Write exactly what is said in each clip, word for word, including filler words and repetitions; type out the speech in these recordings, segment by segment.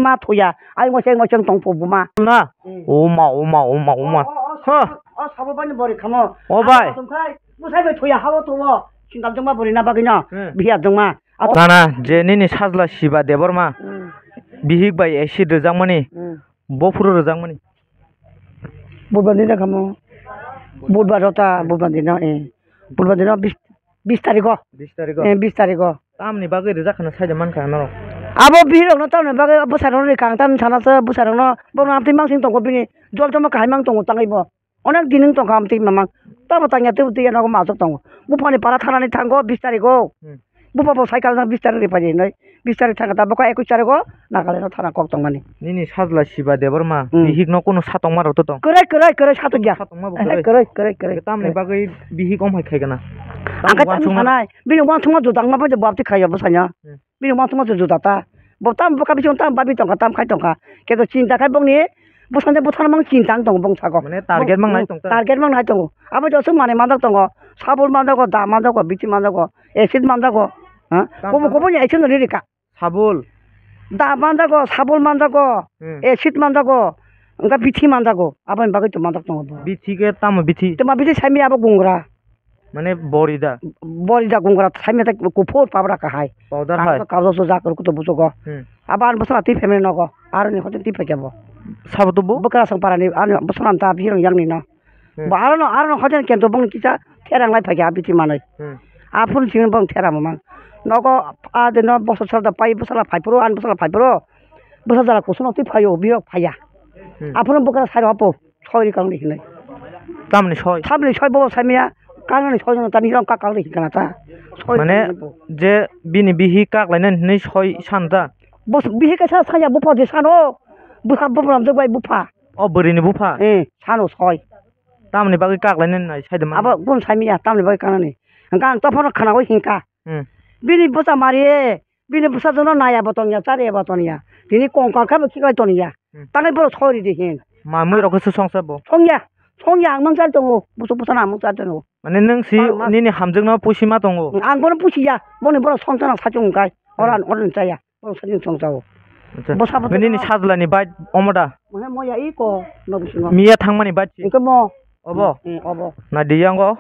Ma thuya, ai mo cheng mo cheng tong po buma. Na? Hmm. O ma, o ma, o ma, o ma. O, o, o, Ha. O sabo bani bori khamo. O bai. Atom khai, musai bai thuya hawo to o. Sindal jongma bori na bagwi no. Hmm. Biya jongma. Ato- Nana, je nini sajla Siba Debbarma. Hmm. Bihik bai acid rwjakmani. Hmm. Bo phuru rwjakmani. Budbar dino khamo. Budbar rota, budbar dino, eh. Budbar dino bis, bis tarikh o. Bis tarikh o? Eh, bis tarikh o. Tamni bagwi rwjak khana saida mankha norok? Abo bihirokno tamni bagwi bwsarokno rikha ang tamni sana se bwsarokno bono amtwi mansing tongo bini jol jomo kahai mang tongo tangwi bo. Onek din wng tongkha amtwi mamang. Tamo tangya tei twi nogo majok tongo. Buphani para thanani thango bis tarikh o. Hmm. Bupha bo cycle no bis tarikh ni paidi hinwi. Bis tarikh thangkha ta bokha ekwis tarikh o Nagaland o thana kok tongmani. Nini sajla Siba Debbarma Hmm. bihik no kunu satongma rok to tong? Kwrwi, kwrwi, kwrwi satokya. Satongma bo Eh, kwrwi? Kwrwi, kwrwi, kwrwi, Tamni kwrwi. bagwi bihik om hai khai gana? Ang khe Tamni tamni uansukma sanai. Bini uansukma judangma bai bo abti khaio bwsanya. Hmm. Bini uansukma se juda ta. Bo tam bwkha bising tam babi tongkha, tam khai tongkha. Khe to chinta khai bongni bwskango bwthar mang chinta wng tongo bong sago. Mane target mang nai tong ta. Target mang nai tongo. Abo josuk manwi manjak tongo. Sabul manjago, da manjago, bithi manjago, acid manjago. Ha? Tam, Kobo tam. Kobo ni acid no riri ka. Sabul. Da manjago, sabul manjago, Hmm. acid manjago, wngkha bithi manjago. Aboni bagwi to manjak tongo bo. Bithi khe tamo bithi? Tamo bithi saimi abo gungra. Mane bori da? Bori da gungra saimi ta kuphur pabra kahai. Powder hai? Kago, kago sujak rw kutu busugo. Hmm. Abo ani bwsala twi family nogo. Aroni hote twi phaikya bo. Sabo to bo? Bwkrasong parani ani bwsala ta birong yang ni no. Hmm. Bo arono, arono hote kento bong kisa therang lai phaikya abiti manai. Hmm. Aphuru sini bong thera mamang. Nogo a de no bosor sor da pai bwsala phai phuru ani bwsala phai phuru. Bwsa jala kusuno twi phaio birok phaiya. Hmm. Aphuru bwkra sai rw po. Soi ri kang ri hinwi. Tamni soi? Tamni soi bo saimaya, kangnani soi no tani rong kak kang ri hinkana ta. Soi Mane ri bo. Je bini bihi kak lainani hinwi soi san ta? Bo bihi kaisa saya bupha je sano. Bupha bupha ramjak bai bupha. O bwrwini bupha? Eh, sano soi. Tamni bagwi kak lainani nai saida mano? Abo gun saimaya, tamni bagwi kangnani. Hingka ang to phano khnawi hinka. Hmm. Bini bwsa mari, bini bwsa jono naya bo tongya, chariya bo tongya. Tini kongkar khe bo khiklai tongya. Hmm. Tangwi borok sori di hin. Ma mui rok khe swsong sa bo? Songya, songya ang mang chari tongo. Bwswk bwsano ang mang chari tongo. Mane nwng si Bang ma- nini hamjakno pusi ma tongo? Ang bono pusiya. Boni borok song chana sachung kai. Ora Hmm. ora chaya. Borok sachung song chao. Acha. Bwsa bo Nini sajlani bike omo da? Mane moya iko no bisingo. Miya thangmani bike si? Iko mo. Obo? Hmm, obo. Na di yango.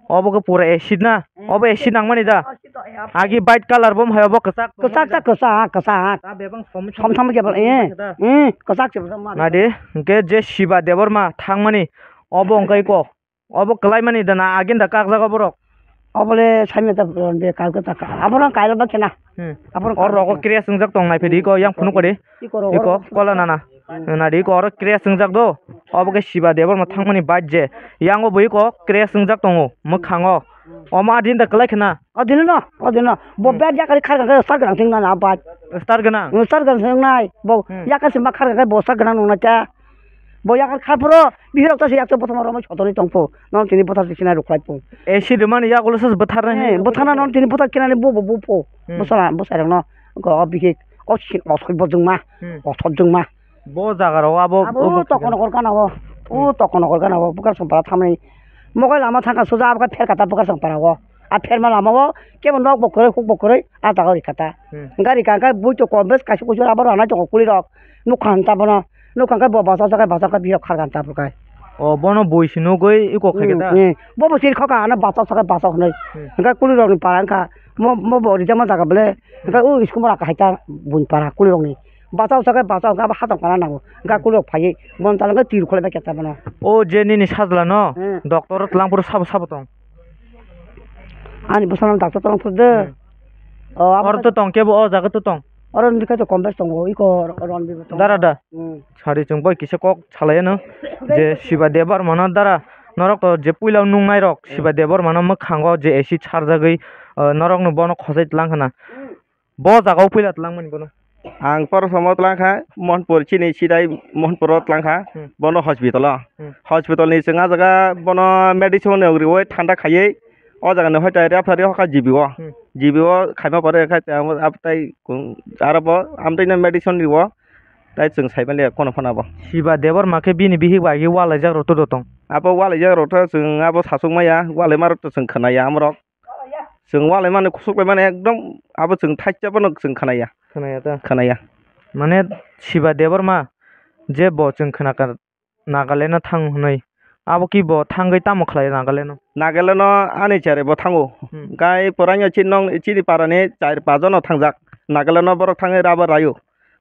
Obo khe pura acid na? Hmm. Obo acid nangmani da? Acid to ya. Agi white color bo hai obo kwchak. Kwchak ta kwchak, kwchak. Ta bebang som Som som kebal, eh. Hmm, kwchak se bwsa ma. Na di, hwnkhe je Siba Debbarma thangmani, obo hwnkhe iko. Obo kwlaimani da na agenda kakjago borok? Obole saimya ta be kal kwchak. Abono kailo ba khena. Hmm. Abono O rogo kal- kres wngjak tong nai phedi iko yang phunuk kori. Iko rogo. Iko kola nana. Hmm. Nadi iko oro crash wngjak do. Obo khe Siba Debbarma thangmani bike je. Yango bo iko crash wngjak tongo mwkhango. Omo adin da kwlai khna. O dino no, o dino. Bo Hmm. bed yakari khar kha start gwnang thing na na bike. Start gwnang? Hmm, start gwnang thing nai. Bo Hmm. yakar se ma khar kha bo start gwnang nung na cha. Bo yakar khar puro bihirok ta se yak to bothom ro mai sotoni tong pho. Non tini bothar se sinai rukhlai pho. Acid mani yagulo se bwthar nai. Eh, bwthar na non tini bothar kinani bo bo bo pho. Hmm. Bwsala bwsai rok no. Go bihik. O si o soi bojong ma. Hmm. O sojong ma. Bo jaga rok abo, Abo abo tokon kor gana o. O Hmm. tokon kor gana o bwkar song para thamni. Mogai lama thangka suja abo pher kata bwkar song para o. A pher ma lama o kebo nok bo kwrwi huk bo kwrwi a jaga ri kata. Hmm. Gari ka ka bui to kom bes kaisa kuchur abo rana to kuli rok. Nukha han ta bono. Nukha ka bo basa jaga basa ka bihok khar gan ta bwkai. O bono bui si nugui iko khai Hmm, kata. Hmm. Bo bo sir khoka ana basa jaga basa hwnwi. Hmm. Hingka kuli rok ni para wngkha. Mo mo bo rijak ma jaga bele. Hingka u iskumara kahai ta bun para kuli rok ni. Bachao sa khe bachao khe abo hatong kana nango. Ga kulok phaiwi bon talangkhe twi rwkholai bai khe ta bono. O je nini sajla no Hmm. doctor o twlang phuru sabo sabo tong? Ani bwsano doctor tong phuru de. Hmm. O abo Oro to tong kebo o jaga to tong. Oro ni khe to kom bes tongo iko ron bi tongo. Dara da. Hmm. Sari chwng bai kisa kok salai no. Je Siba Debbarma no dara norok to je puila nung nai rok Hmm. Siba Debbarma no mwkhango je acid sarjagwi, o, norok no bono khosai twlang khna. Hmm. Bo jaga o puila twlang mani bono. Ang Porosamo twlang kha, Mohanpur chini sidai Mohanpur o twlang kha, Hmm. bono hospital o. Hmm. Hospital ni chwng ah jaga bono medicine rok riwi thanda khaiwi o jaga ni hoite refer rwi hokha G B o. Hmm. G B o khaima pore khe tei abo tai aro bo amtwi no medicine riwo tai chwng sai manya kono phano bo. Siba Debbarma khe bini bihik bai khe walaijak rw to tong. Abo walaijak rw to chwng abo sasuk maya walaima rw to chwng khwnaya amorok. Chwng walaimani kusuklaimani ekdom abo chwng thaisa phano chwng khnaya. Khnaya ta? Khnaya. Mane Shiba Debbarma je bo chwng khnakha Nagaland no thang hwnwi. Abo ki bo thangwi tamo khlai Nagaland no? Nagaland no ani chari bo thango. Hmm. Gai porano chini nong chini parani char pajo no thangjak. Nagaland no borok thangwi rabo rayo.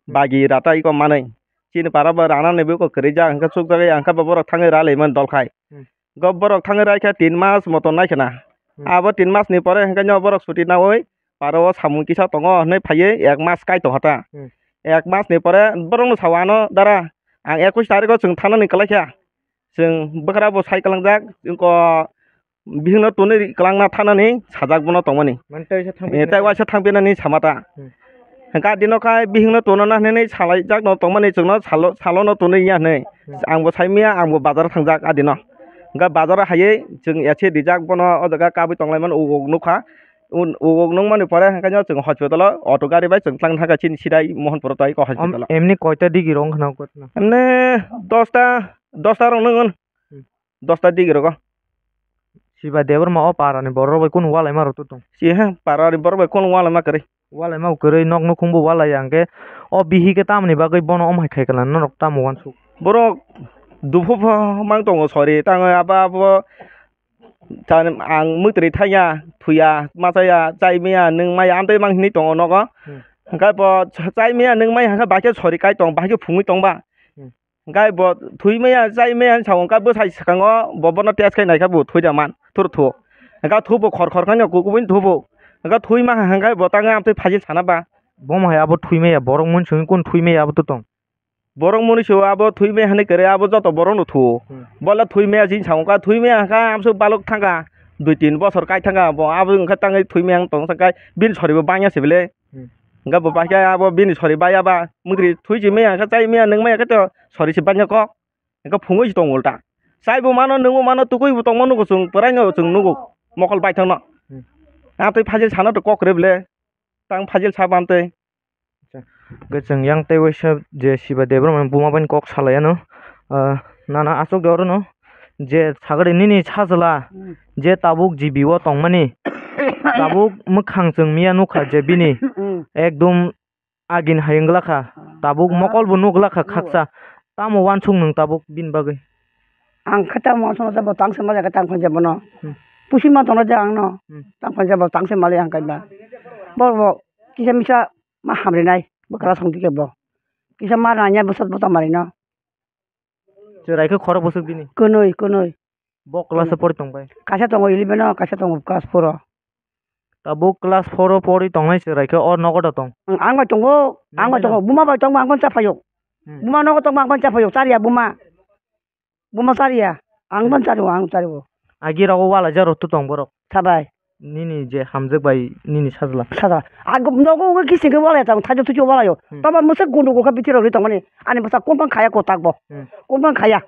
Bagi rata iko manwi. Chini para bo rana ni biko kwrwi jak hwnkhe chukjagwi hwnkhe bo borok thangwi ralai mani dol khai. Hmm. Go borok thangwi raikha tin mas moto naikhwna. Hmm. Abo tin mas ni pore hwnkhe no borok chuti naui para o samung kisa tongo hwnwi phaiwi ek mas kai tongkha ta. Hmm. Ek mas ni pore borok no sao ano dara ang ekwis tarikh o chwng thanani kwlai kha. Chwng bwkra bo sai kwlangjak, chwng ko bihikno tonwi kwlangna thanani sajak bono tongmani. Mane tei waisa thang Eh, tei waisa thang pinani sama ta. Hmm. Hwnkhe adino khai bihikno tonana hinwi salaijakno tongmani chwngno salo, salono tonwi ya hinwi. Hmm. Angbo saimaya, angbo bazaro thangjak adino. Hwnkhe bazaro haiwi chwng ese rijak bono o jaga kabui tonglaimani uguk nukha. Un-, uguk nukmani pore hwnkhe no chwng hospital o auto gari bai chwng tlang thangkha chini sidai Mohanpuro tei ko Om, hospital o. Emni koita digi rong khna kotna? Emni dosta, dosta rong nung. Hmm. Dosta digi rogo. Shiba Debbarma o para ni borok rok bai kunu walai ma rw tu tong. Si he, para ni borok bai kunu walai ma kwrwi. Walai ma kwrwi nok nukhung bo walai ya hwnkhe o bihi khe tamoni bagwi bono om hai khai kala norok tamo wansuk. Borok duphu pho mang tongo sori tango abo abo. Chani ang mwtwrwi thangya, thuya, machaya, chai maya, nwng maya, amtwi mang hinwi tongo nogo. Hmm. Hwnkhe bo chai maya, nwng maya hwnkhe bahai khe sori kai tong, bahai khe phungwi tong ba. Hmm. Hwnkhe bo thwi maya, chai maya hinwi sao, hwnkhe bwsai swkango bo bono test khai naikha bo thwi da man, thur thu. Hwnkhe thu bo khor khor khaino kubui thu bo. Hwnkhe thwi mankha hwnkhe bo tangwi amtwi phajil sana ba. Bomo hai abo thwi maya, borok muni simi kun thwi maya abo to tong. Borok muni se abo thwi maya hinwi kwrwi abo joto borok no thuo. Hmm. Bola thwi maya chini sao wngkha, thwi maya hwnkha amsuk baluk thangkha, dui tin bosor kai thangkha bo, abo wngkha tangwi thwi maya wng tong sakai bini sori bo bangya se bele. Hmm. Hwnkha bo bahai khe abo bini sori baya ba, mwtri thwi se maya hwnkha chai maya nwng maya khe to sori se bangya kok. Hwnkha phungwi se tongo ulta. Chai bo mano, nwng bo mano, tukui bo tongma nugo chwng, bwrai no chwng nugo mokol baithang no. Hmm. Ang tei phajil sana to kok kwrwi bele, tang phajil sa bam tei. Hwnkhe chwng yang tei waisa je Shiba Debbarma ni buma bai kok salai ano, ah, nana aswk de oro no je sagri nini sajla Hmm. je tabuk G B o tongmani tabuk mwkhang chwng miya nukha je bini Hmm. ekdum agin hai wngla kha, tabuk mokol bo nukla kha khaksa, tamo wansuk nwng tabuk bini bagwi? Ang khe tamo wansuk no bo tang se ma ja khe tang phai je bono. Hmm. Pusi ma tono je ang no. Hmm. Tang phai je bo tang se ma le ang kai ba. Bo bo kisa misa ma hamrinai, bwkra song dike bo. Kisa ma ranya bwsat bwta marino. Chwrai khe khorok bwswk bini? Kwnwi, kwnwi. Bo class o pori tong bai? Kaisa tongo eleven o, kaisa tongo class four o. Tabuk class four o pori tongnai chwrai khe o nogo da tong? Ang, ang bai tongo, ang bai tongo. Buma bai tongo, ang bai cha phaio. Hmm. Buma nogo tongo, ang bai cha phaio. Chariya buma. Buma chariya. Ang ban chari o, ang chari o. Agi rogo wala jaro tu tong borok. Sabai. Nini je hamjak bai nini sajla. Sajla. Ag nogo ugo kisi ke wala tong, thajo tujo wala yo. Hmm. Tama musa gundu gulka bitiro ri tongani. Ani musa kun pang khaya ko takbo. Hmm. Kun pang khaya.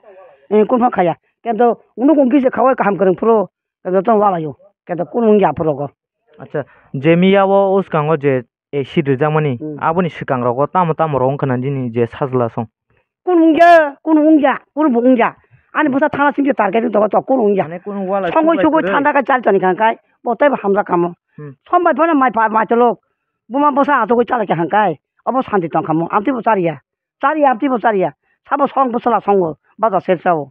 Eh, kun pang khaya. Kento unu kun kisi khawai kaham kereng phuro. Kento tong wala yo. Kento kun ung ya phuro go. Acha, je miya o uskango je acid rijakmani, Hmm. aboni swkang rogo tamo tamo rok wngkha na nini je sajla song? Kunu wngya, kunu wngya, kunu bo wngya. Ani bwsa thana singse target wng tongo, to kunu wngya. Mane kunu wala songwi sugwi thanda khe chal chani kha khe, bo teibo hamjak kamo. Hmm. Sombai phano mai pha, mai tolok. Buma bwsa achugwi chalai kha khe, obo santi tong kamo. Amtwi bo chariya. Chariya, amtwi bo chariya. Sabo song bwsala songo, baja ser sao.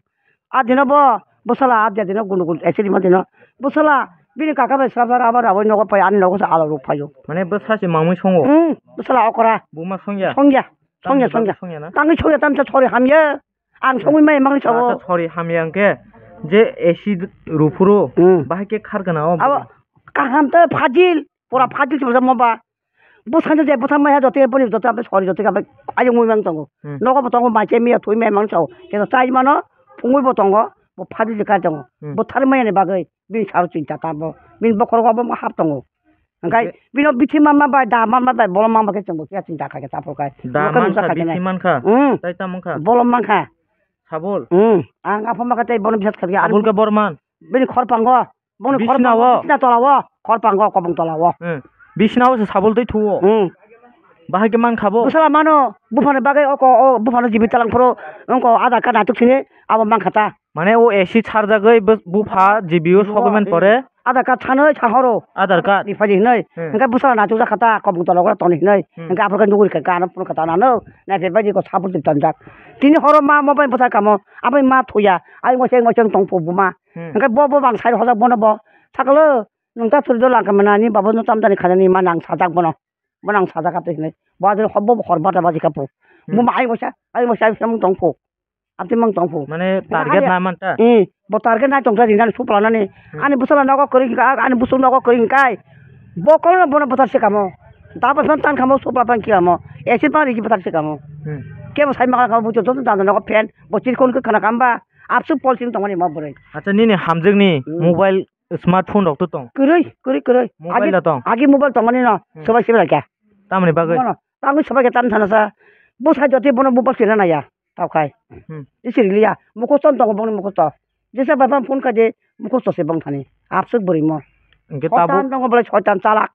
A dino bo bwsala, a dia dino gundu gundu, actually ma dino. Bwsala, bini kaka bai srap srap abo rabo nogo pai, ani nogo se alo ruk phaio. Mane bwsa se mamui songo? Hmm, bwsala okra. Buma songya? Songya. Songya, songya. Songya na? Tangwi songya, tamsa sori hamya. Ang songwi mai mangni sao. Acha sori hamya hwnkhe, je acid ruphuru, Hmm. bahai khe khargana o. Abo kaham tei phajil, pura phajil se mo ba. Bwskango je bwsa maya joto boni joto abe sori joto abe ayung mui mang tongo. Hmm. Nogo bo tongo mai che miya thui mai mang sao. Keno chai mano phungwi bo tongo, bo phadi je kai tongo. Hmm. Bo thar maya ni bagwi bini saro chinta ta bo. Bini bokhorogo bo hap tongo. Hwnkhe bino bithi manma bai da manma bai bolong manma khe chwngbo khe chinta kha khe ta phuru khai. Da mankha, bithi mankha. Hmm. Tai ta mankha. Bolong mankha. Sabul. Hmm. Ang aphama khe tei bono bisas kha khe. Sabul khe bor man. Bini khor pango. Bongni khor bisna pango, o. Bisna tola o, khor pango, kobong tola o. Hmm. Bisna o se sabul twi thuo. Hmm. Bahai khe man kha bo. Bwsala mano, buphano bagwi oko, o buphano jibi talang phoro, ongko Aadhaar card naithok sini, abo man kha ta. Mane o acid sarjagwi bw-, bupha jibi o sogwi man pore, Aadhaar card sanwi sa horo. Aadhaar card. Ni phaidi hinwi. Hmm. Hwnkhe bwsala nachuk jak kha ta, kobong tola oro tongni hinwi. Hmm. Hwnkhe aphuru khe nuguri kha, gana phone kha ta nano. Naiphaidi ko sabur tip tanjak. Tini horo ma mobile bwsa kamo. Aboni ma thuya. Ayung waisa, ayung waisa wng tong phu buma. Hmm. Hwnkhe bo, bo bang side hojak bono bo. Sakalo, nwng ta thuri do langkha mana, ni babo no tamjani khaina ni ma nang sajak bono. Bono ang sajak kha twi hinwi. Bo adini hor, bo hor bata baji kha phu. Hmm. Buma ayung waisa, ayung waisa, ayung waisa wng tong phu. Abtwi mang tong phu. Mane target na manta? Eh, bo target nai tong kha rinani supla nani. Hmm. Ani bwsala nogo kwrwi hwnkha, ani bwswk nogo kwrwi hwnkha. Bo kono bono bwthar se kamo. Da bwswk tan kamo supla pan kiyamo. Acid pan rigi bwthar se kamo. Hmm. Kebo sai ma kamo bo joto dan nogo fan. Bo chiri kon khe khana kamba. Absuk pol sing tongmani ma bwrwi. Acha nini hamjwkni Hmm. mobile smartphone rok to tong? Kwrwi, kwrwi, kwrwi. Mobile Agi, da tong? Agi mobile tongmani no. Hmm. Sobai sibai kha. Tamoni bagwi? Bono, tangwi sobai khe tam thana sa. Bwsai jotwi bono buphang sina naiya, tao khai. Hmm. Isi riliya, mukhusto tongo bongni mukhusto. Jesa bai phano phone khai de, mukhusto se bong thani. Abswk bwrwi mo. Hwnkhe tabuk? Soitan tongo bole, soitan chalak.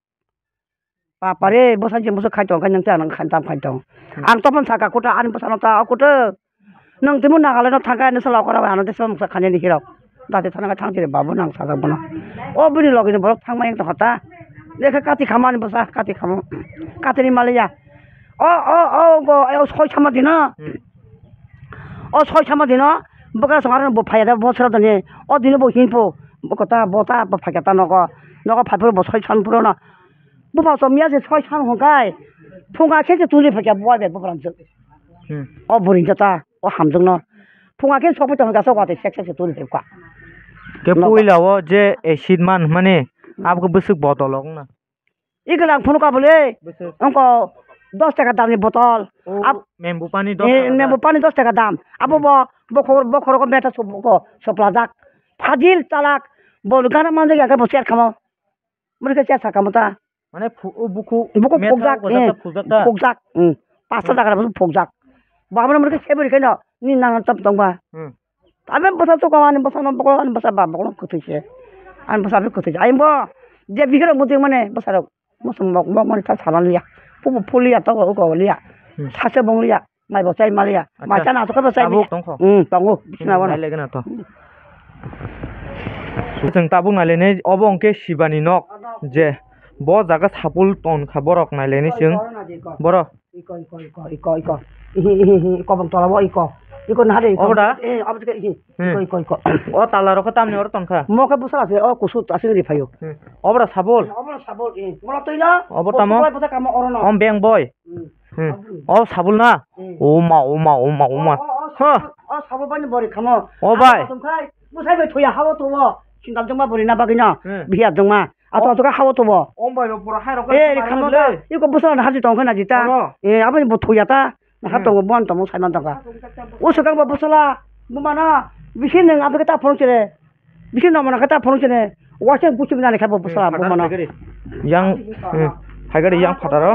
Bapare, bwsai je bwswk khai tong khai nang te ang khai tam khai tong. Hmm. Ang topon saka kuta, ani bwsano ta o kuta. Nwng timo Nagaland no thangkha, nwsala okora bai ano tei samung sa khainani hirok. Dati thana thang tiri babu nang sajak bono. O bini logi ni borok thangma yang tongkha ta. Lekha kati khama ni bwsa, kati khamo. Kati ni maliya. O, o, o, go, o soi sama dino. Hmm. O soi sama dino. Bwkra song aro bo phaiya da, bo sra dani. O dino bo hinpo. Bo kota, bo ta, bo phaikha ta nogo. Nogo phaiphuru bo soi san puro no. Buphang chomya se soi san hwnkhai, phunga khe se tuli phaikha buai bai buphang se. Hmm. O bwrwi jata, o hamjwkno. Phunga khe sokphi tongkha, sok watwi sek sek se tuli phaikha. Khe Nogo. Puila o je acid man hwnmani, abo khe bwswk botol o wngna? Iko lang phunukha bole. Bwswk. Wngkho dos taka damni botol. O, Ab-, membu pani dos eh, taka membu dam. Pani dos taka dam. Abo Hmm. bo bokhor, bokhorogo meta sop-, ko soplajak. Fajil chalak. Bo gana manjak ya khe bo share khamo. Murikhe cha sakha mata. Mane phu-, o bukhu Bukhu metha phukjak, o eh, jata phukjak ta? Phukjak, mm. Pasta Hmm. jaga rok phukjak. Bo abono murikhe sebri khe no, ni nana tam tongba. Hmm. Abe bwsa chukha ani bwsa no bokol ani bwsa ba bokol kwthwi se. Ani bwsa be kwthwi se. Ai bo je bihiro muti mane bwsa rok musu mok mok mani ta salan liya. Pupu phuliya to ko ko liya. Hmm. Sase bong liya. Mai bo chai maliya. Acha. Mai chana aswk khe bo chai Tabuk maliya. Tongkho? Hmm, tongo. Bisina Hmm, bono. Nailaigwna to. Chwng tabuk nailainai, obo hwnkhe Sibani nok. Je, bo jaga sapul ton kha borok nailainai chwng. Iko, iko, iko, iko. Boro. Iko, iko, iko, iko, iko. Ihi, ihi, ihi, iko bang tola bo iko. Iko naha de iko. Obo da? Eh, abo ke ihi. Hmm. Iko, iko, iko. O tala rok khe tamni oro ton kha? Mo khe bwsa ase, o kusu asing ri phaio. Hmm. Obo da sabul? Obo da sabul, eh. Obo da twi na? Obo tamo? Obo da kamo oro no. Om beng boy. Hmm. Hmm. O sabul na? Hmm. O ma, o ma, o ma, o ma. O, o, o, Ha. Sabul, o sabul bani bori khamo. O bai. Ang tongkhai, bwsai bai thoya hao to o. Sintal jongma bori na bagwi no. Hmm. Biya jongma. Ato O. Ato ka hao to o. Om bai ro pura hai ro ka Eh, samai khamo le. Da. Iko bwsala na haji tongkhai na jita. Oro. Eh, aboni bo thoya ta. Na ha Hmm. Tongo bon tongmo saiman tongkha. O swkang bo bwsala. Bumana. Bisi nang aboni ta phone chere. Bisi nomona khe ta phone sene, waisa buchuk nani khe bo bwsala Hmm, bumano. Phatar phaikari. Yang, hmm, phaikari yang phataro.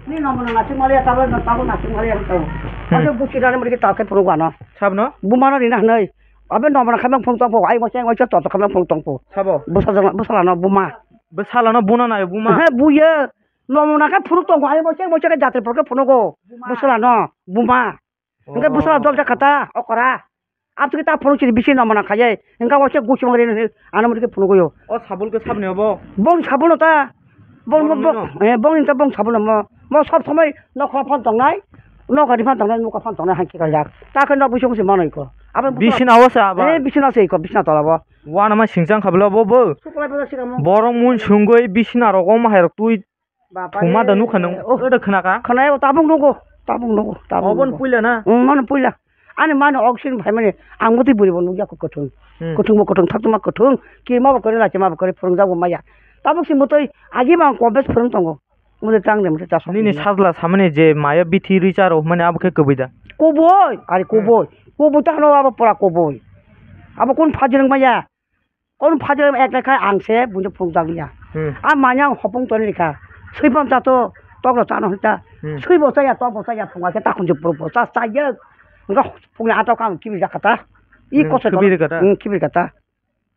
Ni nomona nasing maliya, tabo, tabo nasing maliya to. Hmm. Waisa buchuk nani murikhe ta khe phone gano. Sabno? Bumano rina hnai. Abe nomona khamang phone tongpho, ai waisa, waisa to khamang phone tongpho. Sabo? Bwsala, bwsala no buma. Bwsala no buna nayo buma? He, buye. Nomona khe phone tongpho, ai waisa, waisa khe jatri phone khe phone go. Bwsala no, buma. Hwnkhe Oh. Bwsala dol jakha ta, okora. Aboni ta phunuk chini bisi nomona khaye. Hwnkhe waisa guchung ri ano murikhe phunuk yo. O sabul khe sabni obo? Bong sabul no ta. Bong, Bong bong, no? Eh, bong ni ta bong sabul no mo. Mo sob somoi nokha phan tongnai. Nokha ni phan tongnai, nokha phan tongnai hangki kajak. Ta khe nok bising se manoi ko. Abo Bisi na o sa aba? Eh, bisi na se ko, bisi na tola bo. Wana ma singchang khabla bo bo. Suklai bo sikamo. Borok mun sungoi bisi na rok o mahai rok twi Bapare. Thuma da nukha nung. Oh. Oda khna ka? Khna tabuk nugo. Tabuk nugo. Tabuk Obon nugo. Puila na? Mm, mano puila. Ani mano oxygen phaimani ang muti buri bo nukya ko kothung. Hmm. Kothung bo kothung, thak tuma kothung. Kirma bo kore, lachima bo kore, phurung jago maya. Tabuk si mutoi agi ma ko bes phurung tongo. Muti tang de, muti ta sok. Nini sajla samani je maya bithi ri charo mani abo khe kubui da? Kubui, ari Hmm. Kubui. Kubui ta hano abo pura kubui. Abo kun phajirang maya? Kono phajar ek lekha ang se buino phunukjak liya. Hmm. A manya ang hopung toni rikha. Sui pon chato, tok rok chano hita. Hmm. Sui bo chaya, tok bo chaya, phunga khe takhun je puruk bo cha, chaya. Nga phungni atok ang kibir jakha ta. I Hmm, koso kibir tolo. Kata. Hmm, kibir kata.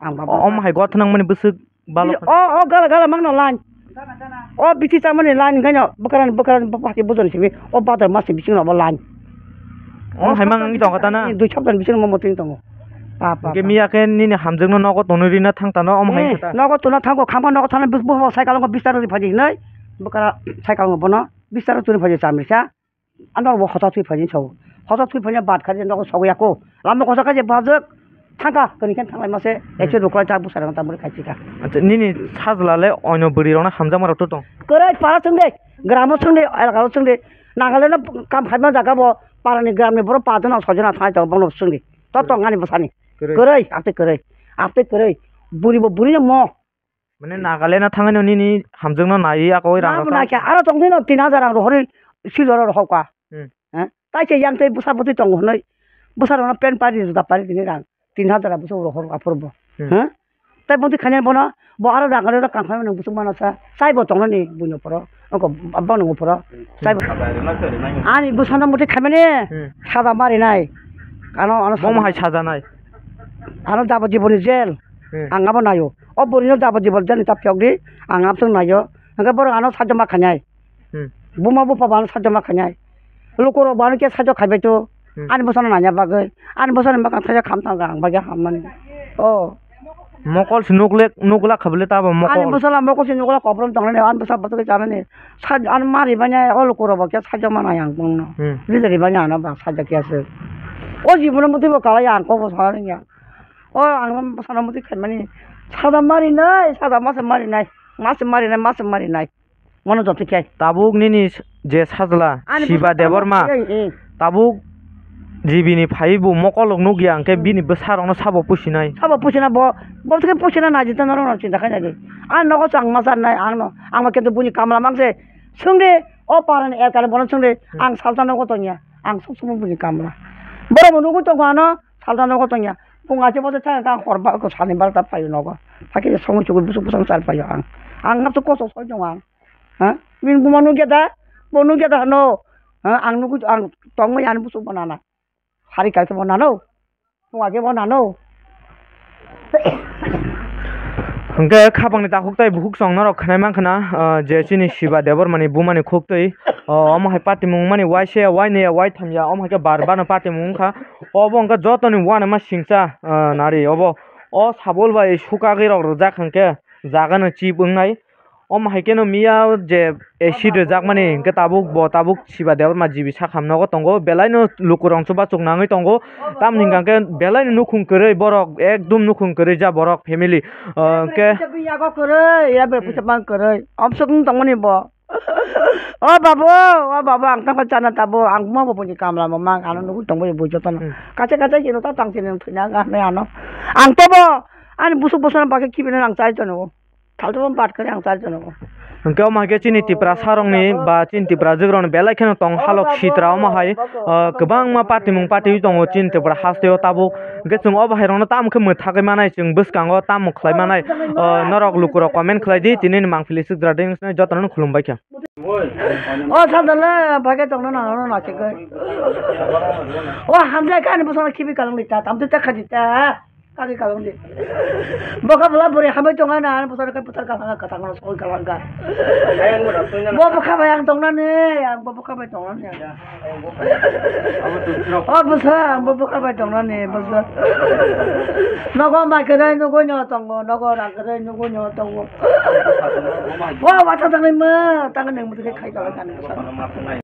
Ang baba. Om hai gothnang mani bwswk balo. O, o, gala, gala mangno line. O bithi chamani line khaino bwkrani, bwkrani bwpati bujoni simi. O badar masi bisingno bo line. Om hai mang tong kata na? Dui saptan bisingno mo motwi tongo. Pa, pa, Hwnkhe pa. Miya khe nini hamjakno nogo tonwi rina thang tano, omo hai Eh, khe ta? Nogo tona thango, khamkha nogo thana, bus-, buphang cycle-o bistar ri phaidi hinwi, bwkara cycle-o bono bistar ri toni phaidi chamrisa. Ano bo hotok thwi phaidi sao. Hotok thwi phaidi bat khaidi nogo sogwi ako. Lama kosa khaidi bajak thangkha, kani khe thanglai mase, Hmm. Ekse ruklai ta bwsarang ta muri khaisi kha. Acha, nini sajla le oino bwrwi rokno hamjakma rok to tong? Kwrwi para chwng de, gramo chwng de, elakao chwng de. Nagaland-o kam khaima jaga bo, parani gramni borok pajona sojona thai to bono chwng de. To tong ani bwsani. Kwrwi. Kwrwi, apte kwrwi. Apte kwrwi. Buri bo buri no mo. Mane Nagaland-o thangwi no nini hamjakno naiwi ako rang Nabo rok naikha, aro tongdi no tin hajar rang rohorwi siloro rohorkha. Hmm. Ha? Taise yang tei bwsa bwtwi tongo hwnwi bwsarokno pant pari juda pari tini rang tin hajar bwsa rohor aphuru bo. Hmm. Ha? Tai bwtwi khainai bono bo aro rang rok kang khaimani bwswk mano sa chaibo tongnani buino phoro oko bono phoro chaibo. Ani bwsano muti khaimani Hmm. Saja marinai. Ano ano Bomo hai saja. Sajanai. Ano jabajiboni jail. Hmm. Ang abo naio. O bwrwino jabajibon jani ta phiyok di, ang abswk naio. Hwnkhe borok ano sajoma khainai. Hmm. Buma bupha bo ano sajoma khainai. Lukurok bo ano khe sajok khaibai to. Hmm. Ani bwsano nanya bagwi. Ani bwsani bwkhang thaisa kham thang ang bagwi hammani. O. Mokol se nukle, nukla khabile ta bo mokol. Ani bwsala mokol se nukla koprom tongnani, ani bwsa bwtwkhe chanani. Saj-, ani mari banya o lukurok bo khe sajoma nai ang bongno. Hmm. Rijari banya ano ba sajak ya se. O jibono bwtwi bo kalai ang kok bo sana rwngya. O ang bwsano muti khaimani. Sada marinai, sada masa marinai. Masa marinai, masa marinai. Mono joto khe. Tabuk nini s-, je sajla, ani Shiba bwsano Debbarma. Ei, ei. Tabuk G B ni phai bo mokolok nukya, hwnkhe Hmm. Bini bwsarokno sabo pusinai. Sabo pusina bo, bo thikhe pusina naidi ta norok no chinta khainai di. Ani nogo chang ma charnai ang no. Ang ma khe to buini kamla mangse. Swngdi, o parani elkani bono swngdi. Hmm. Ang salta nogo tongya. Ang sok somo buini kamla. Borok bo nugwi tongo ano. Salta nogo tongya. Pung achi bote thang kha hor ba ko sani barta phaio nogo. Hakhe songwi chugwi busuk busuk char phaio ang. Ang hapto koso soi tongo ang. Ha? Bini buma nugya da? Bo nugya da hano? Ha? Ang nugwi ang tongwi ani busuk bo nana. Hari kal khe bo nano. Pung achi bo nano. Hwnkhe khapangni takhuk tai bukhuk song norok khnai mankha na, ah, je chini Shiba Debbarmani bumani khuk twi, ah, omo hai patimung mani waise, waine, waitham ya, omo hai khe bar bano patimung wngkha. Obo wngkha jotoni uanama singcha, ah, nari obo. O sabul bai sukagwi rok rwjak hwnkhe jaga no chip wngnai. Omo hai kheno miya je acid rwjakmani hwnkhe tabuk bo tabuk Shiba Debbarma G B sakham nogo tongo, belaino lukurok chubachuk nangwi tongo. Tamoni hwnkha khe belaino nukhung kwrwi borok, ekdum nukhung kwrwi ja borok family. Ah, hwnkhe Puisa bini yago kwrwi, ya bai puisa bang kwrwi. Omsok wng tongmani bo. O babu, o babu, ang tangkha chana tabuk, ang buma bo buini kamla bo mang, ano nugwi tongbai bo jotono. Hmm. Kaisa kaisa hino ta tang sini thwina ga hinwi ano. Ang tobo, ani busuk busana bagwi kibina ang chai tono. Thaltwma bat khe ang char jano. Hwnkhe omo hai khe chini Tiprasa rokni ba chini Tiprajwk rokni belai kheno tong halok sitra omo hai, ah, kwbangma patimung patiwi tongo chini Tripura hasteo tabuk. Hwnkhe chwng obo hai rokno tamo khe mwthagwi manai, chwng bwskango tamo khlai manai, ah, norok lukurok comment khlai di, tini ni mangpili swkjra ding jotono khulumbai kha. O sajala bagwi tongna nang nang na chigwi. O hamjai kha ani bwsano khibi kalang di ta, tamtwi ta kha di ta. Kaki kalong di. Boka bwla bwrwi hambai tongo na, ani bwsarok khe bwthar kha, kha, kha, kha, soi kha, kha. Bo bwkha bai ang tongnani, ang bo bwkha bai tongnani. O bwsa, ang bo bwkha bai tongnani, bwsa. Nogo mai kwrwi nugwi no tongo, nogo rang kwrwi nugwi no tongo. Bo watha tangwi ma, tangwi nang bwtwi khe khai kha, kha, kha.